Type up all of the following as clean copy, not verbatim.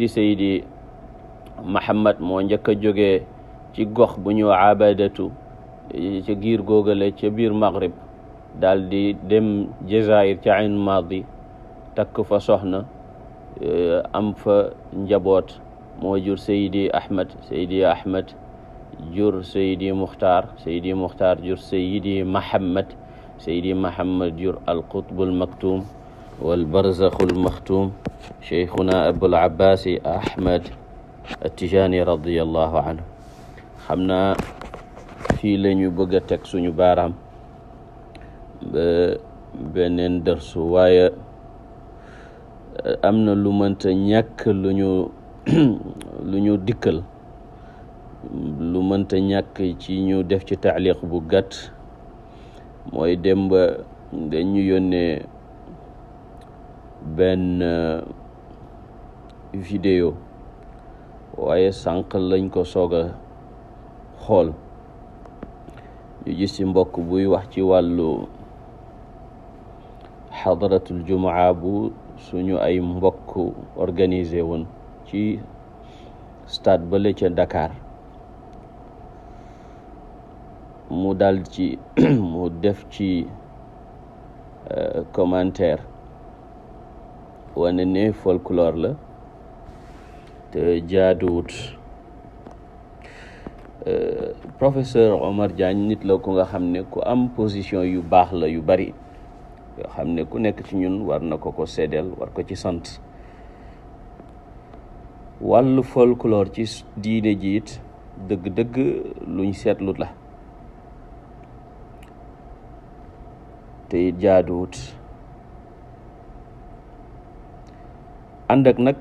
di Seydi Mahamad moo njëkk a jógee ci gox bu ñu Abadatu ca giir góogale ca biir Maghrib daal di dem Jazaïr ca Ayn Madi takk fa soxna am fa njaboot moo jur Seydi Ahmad jur Seydi Muxtaar jur Seydi Mahamad jur al-Qutbul Maktum wal Barzakhul Maktum Cheikhuna Abul Abbasi Ahmad At-Tijani radiyallahu anhu. xam naa fii la ñu bëgg a teg suñu baaraam ba beneen dërsu, waaye am na lu mënta ñàkk lu ñu dikkal, lu mënta ñàkk ci ñu def ci taaliq bu gàtt. mooy dem ba dañu yónnee benn vidéo, waaye sànq lañ ko soog a xool. ñu gis ci mbokk buy wax ci wàllu xadaratul jumaa bu suñu ay mbokk organisé woon ci stade bale ca Dakar. mu dal ci mu def ci commentaire wane ne folklore la te jaaduwut. Professeur Omar Diagne nit la ku nga xam ne ku am position yu baax la yu bari, yoo xam ne ku nekk ci ñun war na ko seedeel, war ko ci sant. wàllu folklore ci diine jiit dëgg-dëgg luñ seetlut la te it jaaduwut. ànd ak nag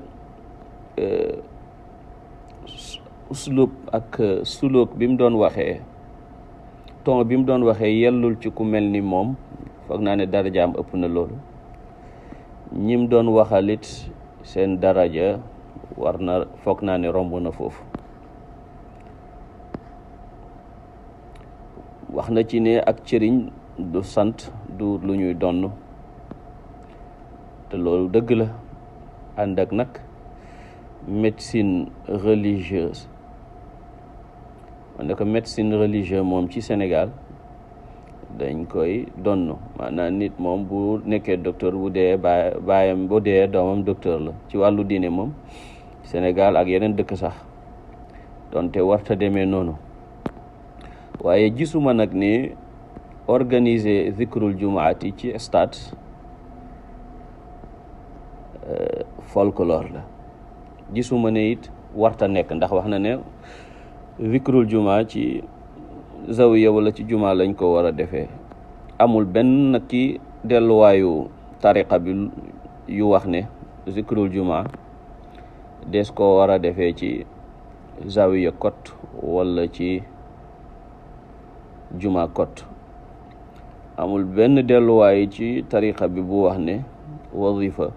uslub ak suluk bi mu doon waxee, ton bi mu doon waxee yellul ci ku mel ni moom. foog naa ne darajaam ëpp na loolu. ñim doon waxalit seen daraja war na, foog naa ne romb na foofu. wax na ci ne ak cëriñ du sant, du lu ñuy donn, te loolu dëgg la. ànd ak nag médecine religieuse, ne ko médecine religieuse moom ci Sénégal dañ koy donn. maanaam nit moom bu nekkee docteur, bu dee baayam, bu dee doomam docteur la. ci wàllu diine moom Sénégal ak yeneen dëkk sax donte warta demee noonu. waaye gisuma nag ni organiser zikrul jumaati ci stade folklore la. gisuma ne it warta nekk, ndax wax na ne zikrul juma ci zawiya wala ci juma lañ ko war a defee. amul benn nag ci delluwaayu tariqa bi yu wax ne zikrul juma des ko war a defee ci zawiya kot wala ci juma kot. amul benn delluwaay ci tariqa bi bu wax ne wazifa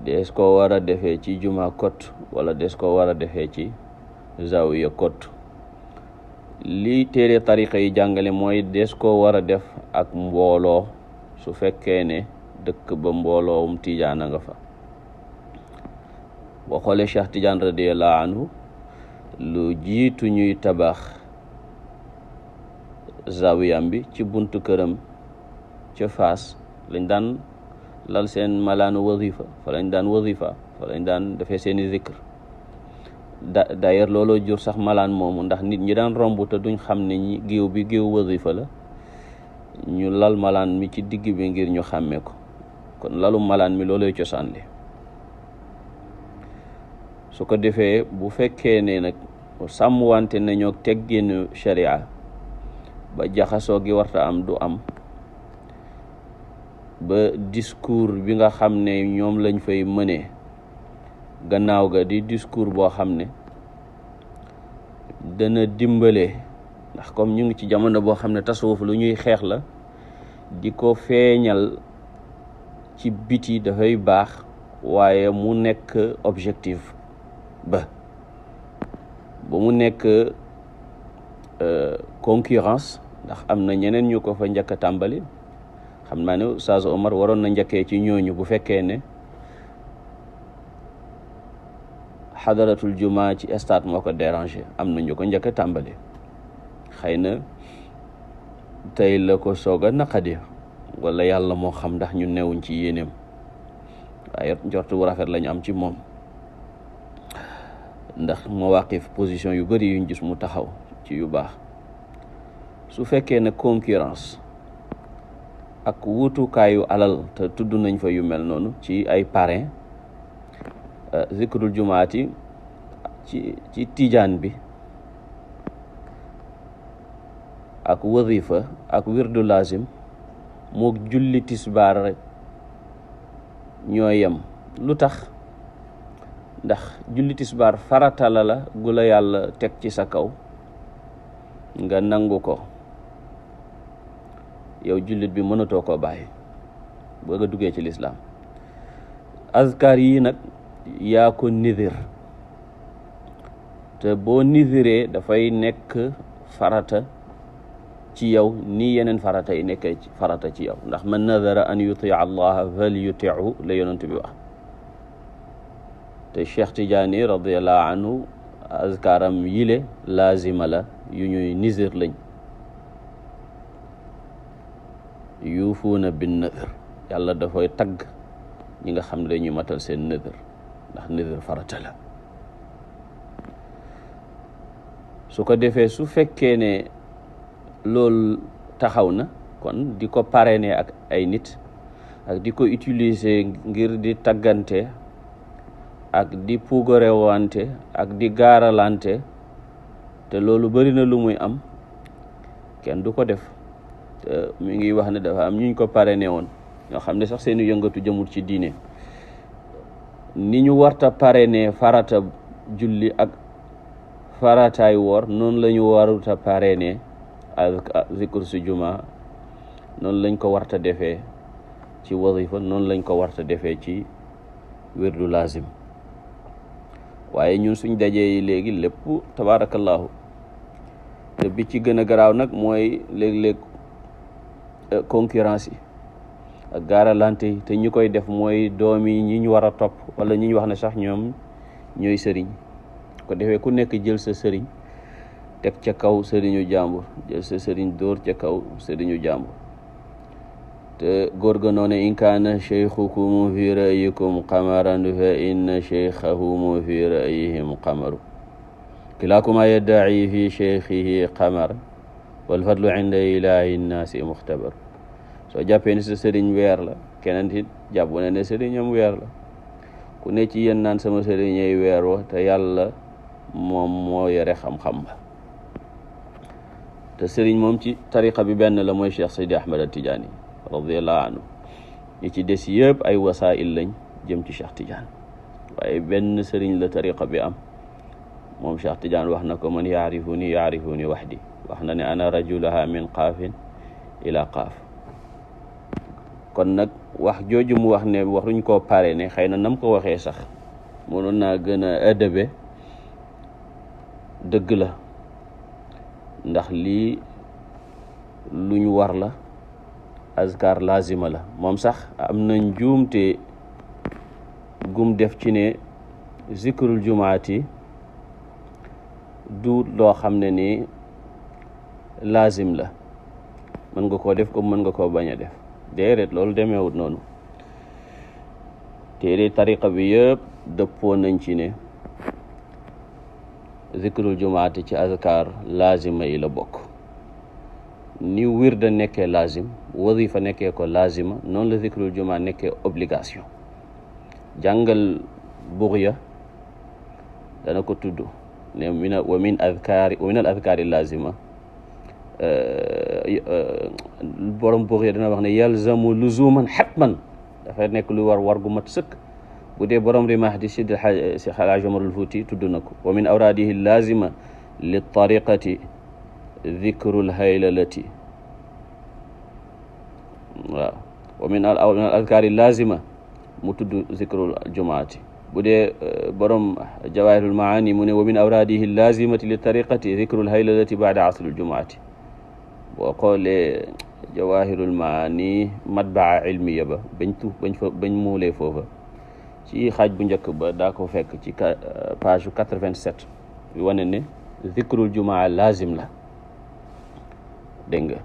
des ko war a defee ci juma kot wala des ko war a defee ci zawiya kot. lii téere tariqa yi jàngale mooy des ko war a def ak mbooloo, su fekkee ne dëkk ba mbooloowum Tijaan a nga fa. boo xoolee Cheikh Tidiane radiyallahu anhu lu jiitu ñuy tabax zawiyam bi ci buntu këram ca Faas lañ daan lal seen malaanu wazifa, fa lañ daan defee seeni zikr. d'ailleurs looloo jur sax malaan moomu, ndax nit ñi daan romb te duñ xam ne géew bi géew wazifa la, ñu lal malaan mi ci digg bi ngir ñu xàmmee ko. kon lalu malaan mi looloy cosaan li. su ko defee bu fekkee ne nag sàmm wante nañoo tegginu sharia ba jaxasoo gi warta am du am, ba discours bi nga xam ne ñoom lañ fay mënee gannaaw ga di discours boo xam ne dana dimbale, ndax comme ñu ngi ci jamono boo xam ne tasawuf lu ñuy xeex la, di ko feeñal ci biti dafay baax, waaye mu nekk objectif ba mu nekk concurrence, ndax am na ñeneen ñu ko fa njëkk a tàmbali. xam naa ne Oustaz Omar waroon na njëkkee ci ñooñu bu fekkee ne xadaratul juma ci stade moo ko dérangé. Am na ñu ko njëkk a tàmbali, xëy na tey la ko soog a naqadi, wala yàlla moo xam ndax ñu newuñ ci yéeneem, waaye njortu bu rafet lañu am ci moom, ndax mawaqif position yu bëri yuñ gis mu taxaw ci yu baax. Su fekkee ne concurrence ak wutukaayu alal te tudd nañ fa yu mel noonu ci ay parrain, zikrul jumaati ci tijaan bi ak wazifa ak wirdu lazim mook julli tisbaar ñoo yem. Lu tax? ndax julli tisbaar farata la gu la yàlla teg ci sa kaw, nga nangu ko, yow jullit bi mënatoo koo bàyyi boo nga duggee ci lislaam. azkar yi nag yaa ko nidir, te boo nidiree dafay nekk farata ci yow ni yeneen farata yi nekkee farata ci yow, ndax man nadara an yutia allaha fal yuti'u la yonent bi wax. te Cheikh Tidiane radiallahu anhu azkaram yile laazima la yu ñuy nizir lañ. yuufuuna bin nadr, yàlla dafay tagg ñi nga xam ne dañuy matal seen nadr, ndax nadr farata la. su ko defee su fekkee ne loolu taxaw na, kon di ko parrainer ak ay nit ak di ko utiliser ngir di taggante ak di puugarewante ak di gaaralante, te loolu bari na lu muy am, kenn du ko def. te mi ngi wax ne dafa am ñuñ ko parrainé woon ñoo xam ne sax seeni yëngatu jëmul ci diine. ni ñu warta parrainé farata julli ak farataay woor, noonu la ñu waruta parrainé ak zikr si juma, noonu lañ ko warta defee ci wazifa, noonu lañ ko warta defee ci wirdu lazim. waaye ñun suñ dajee yi léegi lépp tabarakallahu, te bi ci gën a garaaw nag mooy léeg-léeg concurrence yi ak gaaralante yi, te ñu koy def mooy doom yi ñi ñu war a topp, wala ñi ñu wax ne sax ñoom ñooy sëriñ. ko defee ku nekk jël sa sëriñ teg ca kaw sëriñu jàmbur, jël sa sëriñ dóor ca kaw sëriñu jàmbur. te góor ga noone in kaana cheikhukum fi ra'yikum qamaran fa inna cheikhahu fi ra'yihim qamaru kilakuma yaddaci fi cheikhihi qamar wal fadlu inda ilahi nnaasi muxtabar. soo jàppee ni sa sëriñ weer la, keneen it jàpp ne ne sëriñam weer la. ku ne ci yéen naan sama sëriñay weer wa, te yàlla moom moo yore xam-xam ba. te sëriñ moom ci tariqa bi benn la, mooy Cheikh Seydi Ahmad Tidiane radiallahu anhu. ñi ci des yëpp ay wasaa'il lañ jëm ci Cheikh Tidiane, waaye benn sëriñ la tariqa bi am. moom Cheikh Tidiane wax na ko man yaarifuni wahdi, wax na ne ana rajulaha min qaafin ila qaaf. kon nag wax jooju mu wax ne waxuñ koo parrainé, xëy na nam ko waxee sax mënoon naa gën a adabe. dëgg la, ndax lii luñ war la, azkar lazima la. moom sax am na njuumte gum def ci ne zikrul jumaati du loo xam ne ni lazim la, mën nga koo def comme mën nga koo bañ a def. déedéet, loolu demeewut noonu. téere tariqa bi yëpp dëppoo nañ ci ne zikrul jumaati ci azkar lazima yi la bokk. ni wirda nekkee lazim, wazifa nekkee ko lazima, noonu la zikrul juma nekkee obligation. jàngal bughya dana ko tudd ne wa min al azkari lazima. borom bughya dana wax ne yalzamu luzuman hatman, dafay nekk lu war gu mat sëkk. bu dee borom rimaax di Seydi Alxaaji Umarul Fuuti tudd na ko wa min awraadihi lazima li tariqati dhikrul haylalati. waaw wa min al azkaari lazima mu tudd zikrul jumaati. bu dee borom jawaahirul maani mu ne wa min awraadihi lazimati li tariqati dhikrul haylalati baada asril jumaati. boo xoolee jawaahirul maani matbaa ilmiya ba bañ muulee foofa ci xaaj bu njëkk ba daa ko fekk ci page 87 bi wane ne zikrul jumaa lazim la dégg nga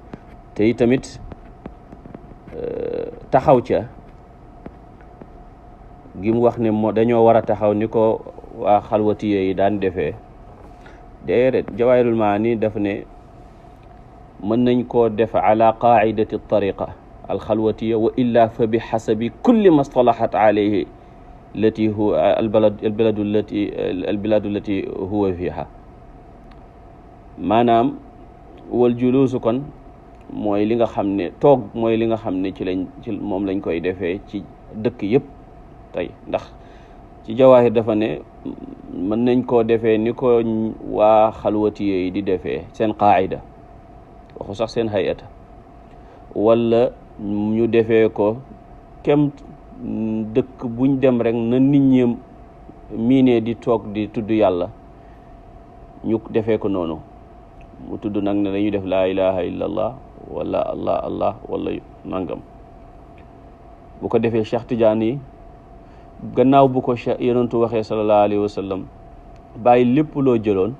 te tamit taxaw ca gi mu wax ne dañoo war a taxaw ni ko waa xalwati yi daan defee déedéet jawaahirul maani daf ne mën nañ koo def ala qaidati tariqa alxalwatiya wa illa fa bi xasabi kulli ma stalahat alayhi lati huwa albiladu lati huwa fiha maanaam wal juluusu kon mooy li nga xam ne toog mooy li nga xam ne ci moom lañ koy defee ci dëkk yëpp tey ndax ci jawaahir dafa ne mën nañ koo defee ni ko waa xalwatiye yi di defee seen qaayida waxu sax seen hayata wala ñu defee ko kem dëkk buñ dem rek na nit ñi miinee di toog di tudd yàlla ñu defee ko noonu mu tudd nag ne dañuy def laa ilaha illallah wala allah allah wala nangam bu ko defee Cheikh Tidiane yi gannaaw bu ko yonentu waxee sallallahu alayhi wa sallam bàyyi lépp loo jëloon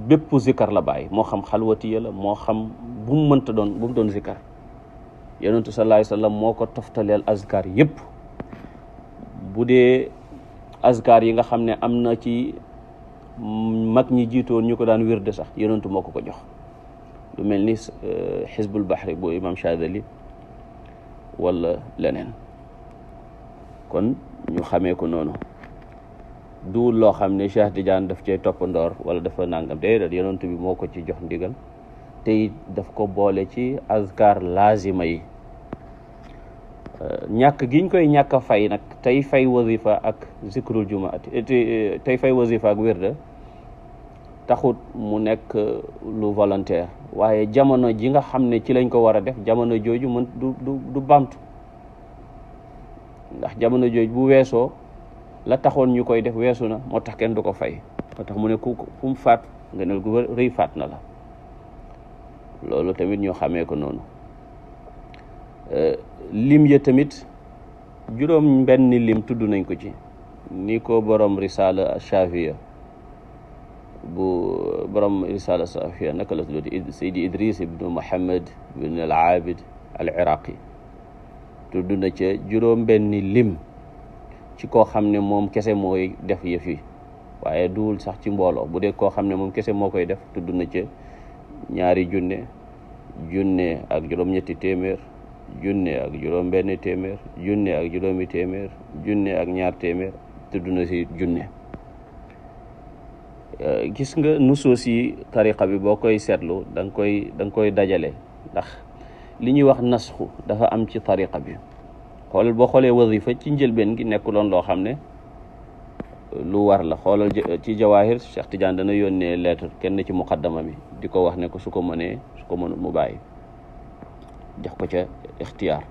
bépp zikar la bàyyi moo xam xalwatiya la moo xam bu mu mënta doon bu mu doon zikar yonentu sallallahu alayhi wa sallam moo ko toftaleel azkar yëpp bu dee azkar yi nga xam ne am na ci mag ñi jiitoon ñu ko daan wirde sax yonentu moo ko jox lu mel ni xizbul bahri bu imam Shadali wala leneen kon ñu xamee ko noonu du loo xam ne Cheikh Tidiane daf cee toppandoor wala dafa nangam déedéet yonentu bi moo ko ci jox ndigal te daf ko boole ci azkar lazima yi ñàkk giñ koy ñàkk a fay nag tey fay wazifa ak zikrul jumaati tey fay wazifa ak wirda taxut mu nekk lu volontaire waaye jamono ji nga xam ne ci lañ ko war a def jamono jooju mën du bamtu ndax jamono jooju bu weesoo la taxoon ñu koy def weesu na moo tax kenn du ko fay moo tax mu ne fu mu faat nga ne gu rëy faat na la loolu tamit ñu xamee ko noonu lim ya tamit juróom benn lim tudd nañ ko ci ni ko borom risala shafiya bu borom risala shafiya naka la tudd Seydi Idris ibnu Muhammad ibn al Abid al Iraqi tudd na ca juróom benn lim ci koo xam ne moom kese mooy def yëf yi waaye duwul sax ci mbooloo bu dee koo xam ne moom kese moo koy def tudd na ca 2 junne ak juróom-ñetti téeméer junne ak juróom benn téeméer junne ak juróomi téeméer junne ak 2 téeméer tudd na si junne gis nga nusuus yi tariqa bi boo koy seetlu da nga koy dajale ndax li ñuy wax nasxu dafa am ci tariqa bi xoolal boo xoolee wazifa ci njëlbeen gi nekkuloon loo xam ne lu war la xoolal ci jawaahir Cheikh Tidiane dana yónnee lettre kenn ci muqaddama mi di ko wax ne ko su ko mënul mu bàyyi jox ko ca ixtiyaar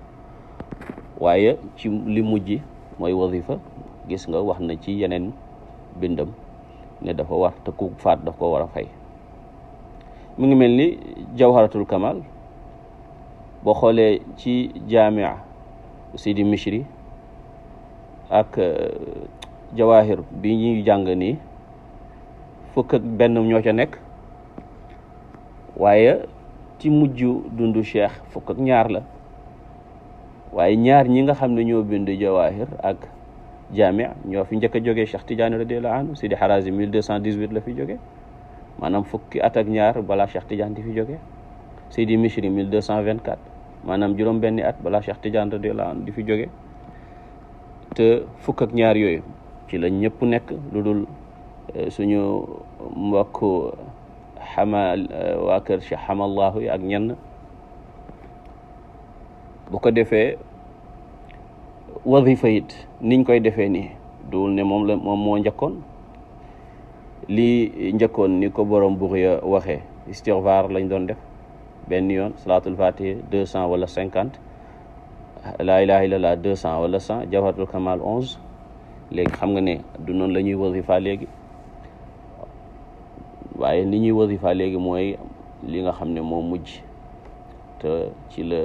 waaye ci li mujj mooy wazifa gis nga wax na ci yeneen bindam ne dafa war te ku faat daf ko war a fay mu ngi mel ni jawharatul kamal boo xoolee ci jaamia Sidi Mishri ak jawahir bi ñuy jàng nii 1 ñoo ca nekk waaye ci mujj dundu cheikh 2 la waaye ñaar ñi nga xam ne ñoo bind jawahir ak jaamia ñoo fi njëkk a jógee Cheikh Tidiane radiyallahu anhu Sidi Harazim 1218 la fi jógee maanaam 1 at ak 2 balaa Cheikh Tidiane di fi jógee Sidi Mishri 1224 maanaam juróom benni at balaa Cheikh Tidiane radiyallahu anhu di fi jóge te 1 ak 2 yooyu ci la ñëpp nekk lu dul suñu mbokk waa kër Cheikh Hamallahu yi ak ñenn bu ko defee wazifa it niñ koy defee nii duwul ne moom moo njëkkoon lii njëkkoon ni ko borom Bughya waxee istighfar lañ doon def benn yoon salaatul fatiha 200 wala 50 laa ilaha illallah 200 wala 100 jawharatul kamal 11 léegi xam nga ne du noonu la ñuy wazifa léegi waaye li ñuy wazifa léegi mooy li nga xam ne moo mujj te ci la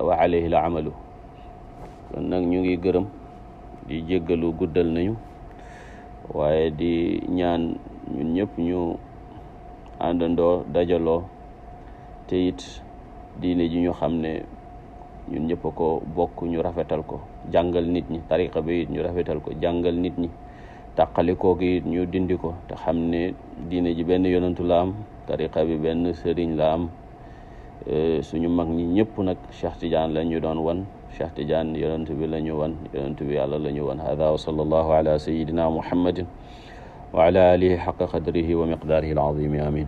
wa alayhi la amalu kon nag ñu ngi gërëm di jéggalu guddal nañu waaye di ñaan ñun ñëpp ñu àndandoo dajaloo te it diine ji ñu xam ne ñun ñëpp a ko bokk ñu rafetal ko jàngal nit ñi tariqa bi it ñu rafetal ko jàngal nit ñi tàqalikoo gi it ñu dindi ko te xam ne diine ji benn yonantu la am tariqa bi benn sëriñ la am suñu mag ñi ñëpp nag Cheikh Tidiane la ñu doon wan Cheikh Tidiane yonent bi la ñu wan yonent bi yàlla la ñu wan hada wa sallallahu ala sayidina muhammadin wa ala alihi xaqa qadrihi wa miqdaarihi al-azim amin